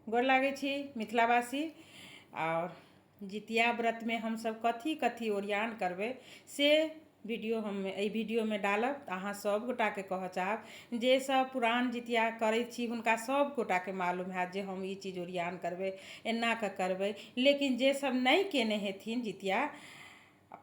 गोर लागै छी मिथिलावासी। आओर जितिया व्रतमे हमसभ कथी कथी ओरियान करबै से वीडियो हम एहि वीडियोमे डालब। तऽ अहाँ सभ गोटाके कहऽ चाहब, जे सभ पुरान जितिया करै छी हुनका सभ गोटाके मालूम हैत जे हम ई चीज ओरियान करबै, एना कऽ करबै। लेकिन जे सभ नहि केने हेथिन जितिया,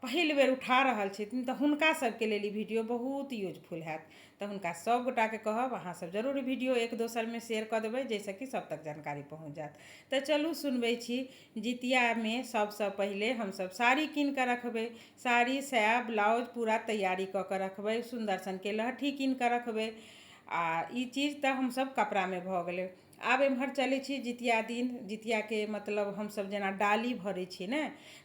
पहिल बेर उठा रहल छथिन, तऽ हुनका सबके लेल ई वीडियो बहुत यूजफुल हैत। तऽ हुनका सब गोटाके कहब, अहाँ सब जरूर वीडियो एक दोसरमे शेयर कऽ देबै, जाहिसँ कि सब तक जानकारी पहुँच जायत। तऽ चलू सुनबै छी। जितियामे सबसँ पहिले हमसब साड़ी कीन कऽ रखबै, साड़ी, साया, ब्लाउज पूरा तैयारी कऽ कऽ रखबै, सुन्दर सनके लहठी कीन कऽ रखबै। आ ई चीज तऽ हमसब कपड़ामे भऽ गेलै। आब एम्हर चलै छी। जितिया दिन जितियाके मतलब हमसब जेना डाली भरै छी ने,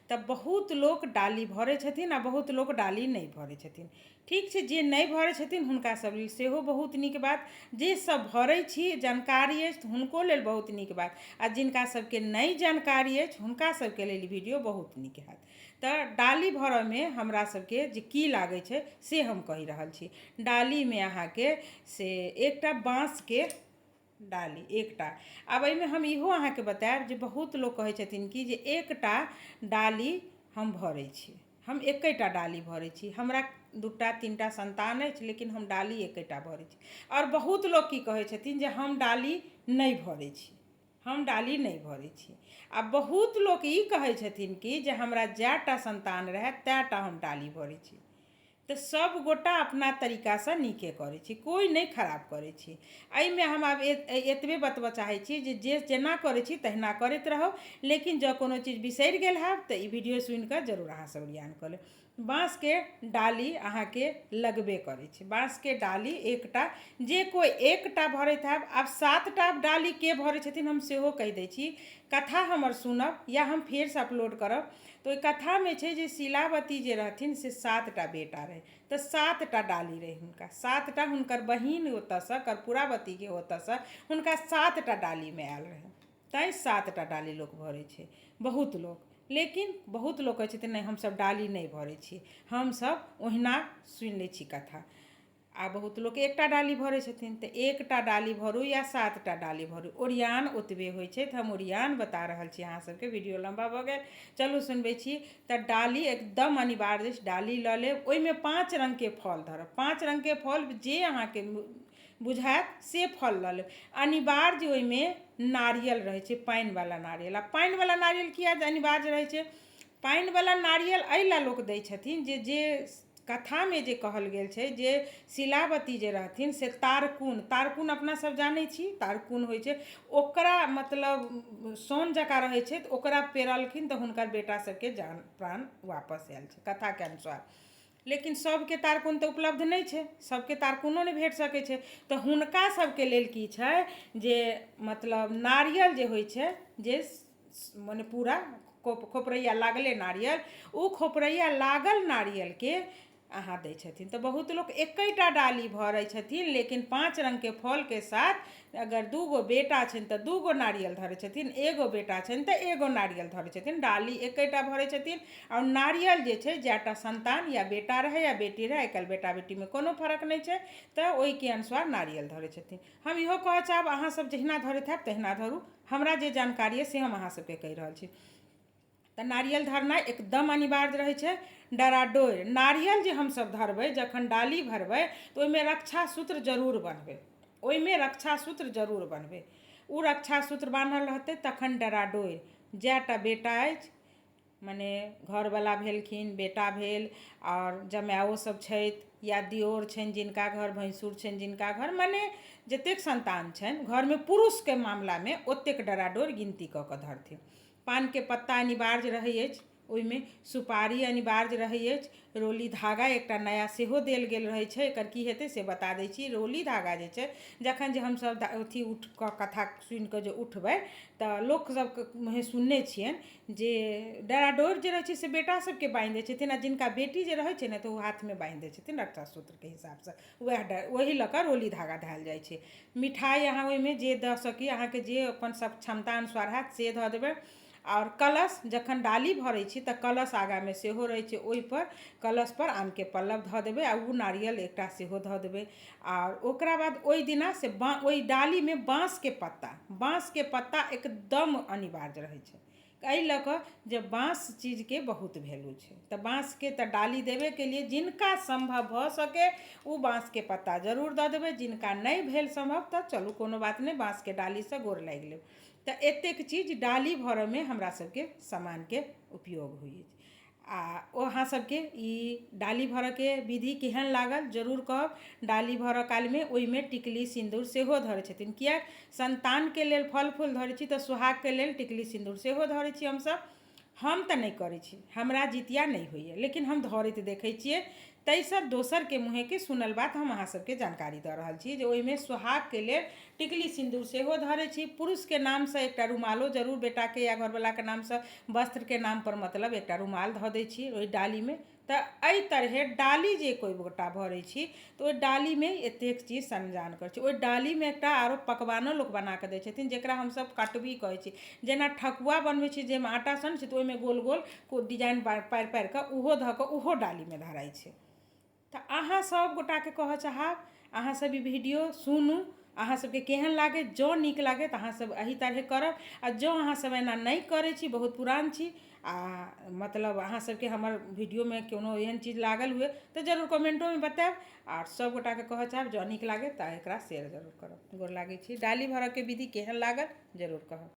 तऽ बहुत लोक डाली भरै छथिन आ बहुत लोक डाली नहि भरै छथिन। ठीक छै, जे नहि भरै छथिन हुनका सब लेल सेहो बहुत नीक बात, जे सब भरै छी, जानकारी अछि, तऽ हुनको लेल बहुत नीक बात, आ जिनका सबके नहि जानकारी अछि हुनका सबके लेल ई वीडियो बहुत नीक हैत। तऽ डाली भरऽमे हमरा सबके जे की लागै छै से हम कहि रहल छी। डालीमे अहाँके से एकटा बाँसके डाली एकटा। आब एहिमे हम इहो अहाँके बतायब जे बहुत लोक कहै छथिन कि जे एकटा डाली हम भरै छी, हम एकेटा डाली भरै छी, हमरा दूटा तीनटा सन्तान अछि लेकिन हम डाली एकेटा भरै छी। आओर बहुत लोक की कहै छथिन जे हम डाली नहि भरै छी, हम डाली नहि भरै छी। आ बहुत लोक ई कहै छथिन कि जे हमरा जएटा सन्तान रहए तएटा हम डाली भरै छी। तऽ सभ गोटा अपना तरीकासँ नीके करै छी, कोइ नहि खराब करै छी। एहिमे हम आब एतबे बतबऽ चाहै छी जे जे जेना करै छी तहिना करैत रहब, लेकिन जँ कोनो चीज बिसरि गेल हैब तऽ ई वीडियो सुनि कऽ जरूर अहाँसभ ओरियान कऽ लेब। बाँसके डाली अहाँके लगबे करै छै। बाँसके डाली एकटा, जे कोइ एकटा भरैत हैब। आब सातटा डाली के भरै छथिन, हम सेहो कहि दै छी। कथा हमर सुनब या हम फेरसँ अपलोड करब, तऽ ओहि कथामे छै जे शीलावती जे रहथिन से सातटा बेटा रहै, तऽ सातटा डाली रहै हुनका सातटा। हुनकर बहिन ओतऽसँ, कर्पूरावतीके ओतऽसँ हुनका सातटा डालीमे आयल रहै, तैँ सातटा डाली लोक भरै छै बहुत लोक। लेकिन बहुत लोक कहै छथिन, नहि, हमसभ डाली नहि भरै छी, हमसभ ओहिना सुनि लै छी कथा। आ बहुत लोक एकटा डाली भरै छथिन। तऽ एकटा डाली भरू या सातटा डाली भरू, ओरियान ओतबे होइ छै। तऽ हम ओरियान बता रहल छी अहाँ सबके। वीडियो लम्बा भऽ गेल, चलू सुनबै छी। तऽ डाली एकदम अनिवार्य अछि। डाली लऽ लेब, ओहिमे 5 रङ्गके फल धरब। 5 रङ्गके फल जे अहाँके बुझायत से फल लऽ लेब। अनिवार्य ओहिमे नारियल रहै छै, पानिवला नारियल। आ पानिवला नारियल किया अनिवार्य रहै छै? पानिवला नारियल एहि लए लोक दै छथिन जे जे कथामे जे कहल गेल छै जे शीलावती जे रहथिन से तारकुन, तारकुन अपना सब जानै छी, तारकुन होइ छै ओकरा मतलब सोन जकाँ रहै छै, तऽ ओकरा पेरलखिन तऽ हुनकर बेटा सबके जान प्राण वापस आयल छै कथाके अनुसार। लेकिन सबके तारकुन तऽ उपलब्ध नहि छै, सबके तारकुनो नहि भेट सकै छै। तऽ हुनका सबके लेल की छै जे मतलब नारियल जे होइ छै, जे मने पूरा खोपरैया लागले नारियल, ओ खोपरैया लागल नारियलके अहाँ दै छथिन। तऽ बहुत लोक एकेटा डाली भरै छथिन, लेकिन 5 रङ्गके फलके साथ। अगर 2 गो बेटा छनि तऽ 2 गो नारियल धरै छथिन, एगो बेटा छनि तऽ एगो नारियल धरै छथिन। डाली एकेटा भरै छथिन आओर नारियल जे छै, जएटा संतान या बेटा रहै या बेटी रहै, आइ काल्हि बेटा बेटीमे कोनो फरक नहि छै, तऽ ओहिके अनुसार नारियल धरै छथिन। हम इहो कहऽ चाहब, अहाँसभ जहिना धरैत हैब तहिना धरू। हमरा जे जानकारी अइ से हम अहाँ सबके कहि रहल छी। तऽ नारियल धरनाइ एकदम अनिवार्य रहै छै। डराडोरि नारियल जे हमसभ धरबै, जखन डाली भरबै तऽ ओहिमे रक्षा सूत्र जरूर बन्हबै। ओहिमे रक्षा सूत्र जरूर बन्हबै। ओ रक्षा सूत्र बान्हल रहतै तखन डराडोरि जएटा बेटा अछि, मने घरवला भेलखिन, बेटा भेल, आओर जमाओ सब छथि या दियोर छनि जिनका घर, भैंसुर छनि जिनका घर, मने जतेक संतान छनि घरमे पुरुषके मामलामे, ओतेक डराडोरि गिनती कऽ कऽ धरथिन। पानके पत्ता अनिवार्य रहै अछि ओहिमे, सुपारी अनिवार्य रहै अछि, रोली धागा एकटा नया सेहो देल गेल रहै छै। एकर की हेतै से बता दै छी। रोली धागा जे छै, जखन जे हमसभ अथी उठि कऽ कथा सुनि कऽ जे उठबै तऽ लोक सबके मुँहे सुनने छियनि जे डराडोरि जे रहै छै से बेटा सबके बान्हि दै छथिन, आ जिनका बेटी जे रहै छै ने तऽ ओ हाथमे बान्हि दै छथिन रक्षा सूत्रके हिसाबसँ। वएह ओही लऽ कऽ रोली धागा धयल जाइ छै। मिठाइ अहाँ ओहिमे जे दऽ सकी, अहाँके जे अपन सब क्षमता अनुसार हैत से धऽ देबै। आओर कलश जखन डाली भरै छी तऽ कलश आगाँमे सेहो रहै छै, ओहिपर कलशपर आमके पल्लव धऽ देबै आ ओ नारियल एकटा सेहो धऽ देबै। आओर ओकरा बाद ओहि दिना से ओहि डालीमे बाँसके पत्ता, बाँसके पत्ता एकदम अनिवार्य रहै छै। एहि लऽ कऽ जे बाँस चीजके बहुत वैल्यू छै, तऽ बाँसके तऽ डाली देबेके लिए जिनका सम्भव भऽ सके ओ बाँसके पत्ता जरूर दऽ देबै, जिनका नहि भेल सम्भव तऽ चलू कोनो बात नहि, बाँसके डालीसँ गोर लागि लेब। तऽ एतेक चीज डाली भरऽमे हमरा सबके सामानके उपयोग होइ अछि। आ अहाँ सबके ई डाली भरऽके विधि केहन लागल जरूर कहब। डाली भरऽ कालमे ओहिमे टिकली सिन्दूर सेहो धरै छथिन, किएक संतानके लेल फल फूल धरै छी तऽ सोहागके लेल टिकली सिन्दूर सेहो धरै छी हमसब। हम तऽ नहि करै छी, हमरा जितिया नहि होइए, लेकिन हम धरैत देखै छियै, ताहिसँ दोसरके मुँहेके सुनल बात हम अहाँ सबके जानकारी दऽ रहल छी जे ओहिमे सोहागके लेल टिकली सिन्दूर सेहो धरै छी। पुरुषके नामसँ एकटा रुमालो जरूर बेटाके या घरवलाके नामसँ वस्त्रके नामपर मतलब एकटा रुमाल धऽ दै छी ओहि डालीमे। तऽ एहि तरहे डाली जे कोइ गोटा भरै छी तऽ ओहि डालीमे एतेक चीज सरंजाम करै छी। ओहि डालीमे एकटा आरो पकवानो लोक बना कऽ दै छथिन, जकरा हमसब कटबी कहै छी। जेना ठकुआ बनबै छी जाहिमे आटा सनै छै, तऽ ओहिमे गोल गोल डिजाइन पारि पारि कऽ ओहो धऽ कऽ ओहो डालीमे धराइ छै। तऽ अहाँ सब गोटाके कहऽ चाहब, अहाँ सब ई वीडियो सुनू, अहाँ सबके केहन लागै, जँ नीक लागै तऽ अहाँ सब एहि तरहे करब, आ जँ अहाँ सब एना नहि करै छी, बहुत पुरान छी आ मतलब अहाँ सबके हमर वीडियोमे कोनो एहन चीज लागल हुए तऽ जरूर कमेंटोमे बतायब। आर सब गोटाके कहऽ चाहब, जँ नीक लागै तऽ एकरा शेयर जरूर करब। गोर लागै छी। डाली भरऽके विधि केहन लागल जरूर कहब।